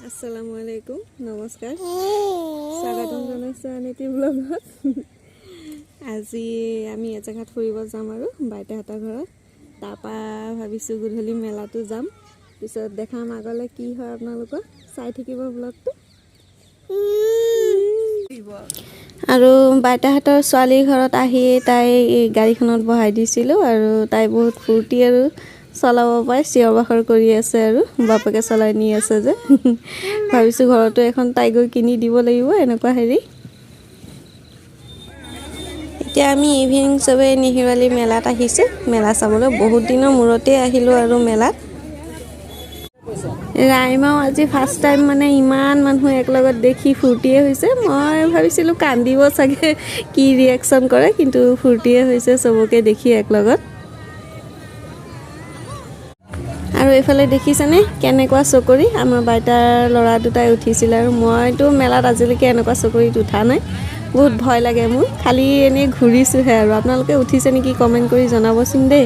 আসসালামু আলাইকুম, নমস্কাৰ, স্বাগতম জনাইছোঁ আন এটি ব্লগত। আজি আমি এজেগাত ফুৰিব যাম আৰু বাইদেউহঁতৰ ঘৰত। তাৰপৰা ভাবিছোঁ গধূলি মেলাতো যাম, পিছত দেখাম আগলৈ কি হয়, আপোনালোকক চাই থাকিব ব্লগটো। আৰু বাইদেউহঁতৰ ছোৱালীৰ ঘৰত আহি তাই গাড়ীখনত বহাই দিছিলোঁ আৰু তাই বহুত ফূৰ্তি আৰু চলাব পাই চিঞৰ বাখৰ কৰি আছে আৰু বাপেকে চলাই নি আছে যে। ভাবিছোঁ ঘৰতো এখন তাই গৈ কিনি দিব লাগিব এনেকুৱা হেৰি। এতিয়া আমি ইভিনিং চবেই নেহেৰুৱালি মেলাত আহিছোঁ, মেলা চাবলৈ। বহুত দিনৰ মূৰতেই আহিলোঁ আৰু মেলাত। ৰাইমাও আজি ফাৰ্ষ্ট টাইম মানে ইমান মানুহ একেলগত দেখি ফূৰ্তিয়ে হৈছে। মই ভাবিছিলোঁ কান্দিব চাগে, কি ৰিয়েকশ্যন কৰে, কিন্তু ফূৰ্তিয়ে হৈছে চবকে দেখি একেলগত। আৰু এইফালে দেখিছেনে কেনেকুৱা চকৰি, আমাৰ বাইতাৰ ল'ৰা দুটাই উঠিছিলে আৰু মইতো মেলাত আজিলৈকে এনেকুৱা চকৰিত উঠা নাই, বহুত ভয় লাগে মোৰ, খালি এনেই ঘূৰিছোঁহে আৰু। আপোনালোকে উঠিছে নেকি কমেণ্ট কৰি জনাবচোন দেই।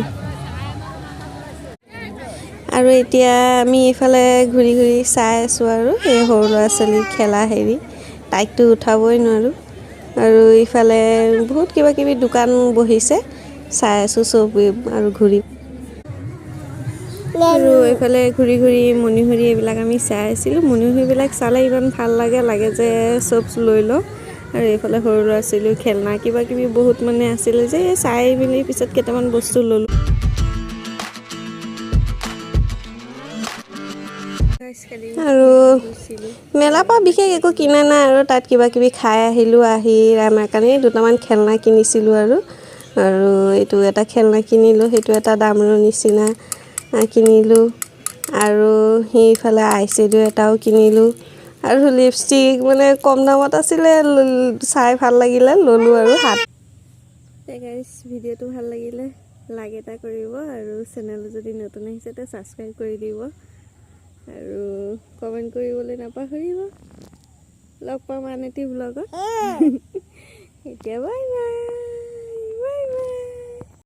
আৰু এতিয়া আমি এইফালে ঘূৰি ঘূৰি চাই আছোঁ আৰু এই সৰু ল'ৰা ছোৱালী খেলা হেৰি, তাইকতো উঠাবই নোৱাৰোঁ। আৰু ইফালে বহুত কিবা কিবি দোকান বহিছে, চাই আছোঁ চব আৰু ঘূৰি। আৰু এইফালে ঘূৰি ঘূৰি মণিহুৰি এইবিলাক আমি চাই আছিলোঁ। মণিহুৰিবিলাক চালে ইমান ভাল লাগে, লাগে যে চব লৈ লওঁ। আৰু এইফালে সৰু ল'ৰা ছোৱালীৰ খেলনা কিবা কিবি বহুত মানে আছিলে যে, চাই মেলি পিছত কেইটামান বস্তু ল'লোঁ। আৰু মেলাৰ পৰা বিশেষ একো কিনা নাই আৰু তাত কিবা কিবি খাই আহিলোঁ। আহি আমাৰ কাৰণে দুটামান খেলনা কিনিছিলোঁ আৰু আৰু এইটো এটা খেলনা কিনিলোঁ, সেইটো এটা দামৰো নিচিনা কিনিলোঁ। আৰু সেইফালে আইশ্বেডো এটাও কিনিলোঁ আৰু লিপষ্টিক মানে কম দামত আছিলে, চাই ভাল লাগিলে ল'লোঁ আৰু হাত। ভিডিঅ'টো ভাল লাগিলে লাইক এটা কৰিব আৰু চেনেল যদি নতুন আহিছে তে ছাবস্ক্ৰাইব কৰি দিব আৰু কমেণ্ট কৰিবলৈ নাপাহৰিব। লগ পাম আন এটি ব্লগত। এতিয়া বাই বাই।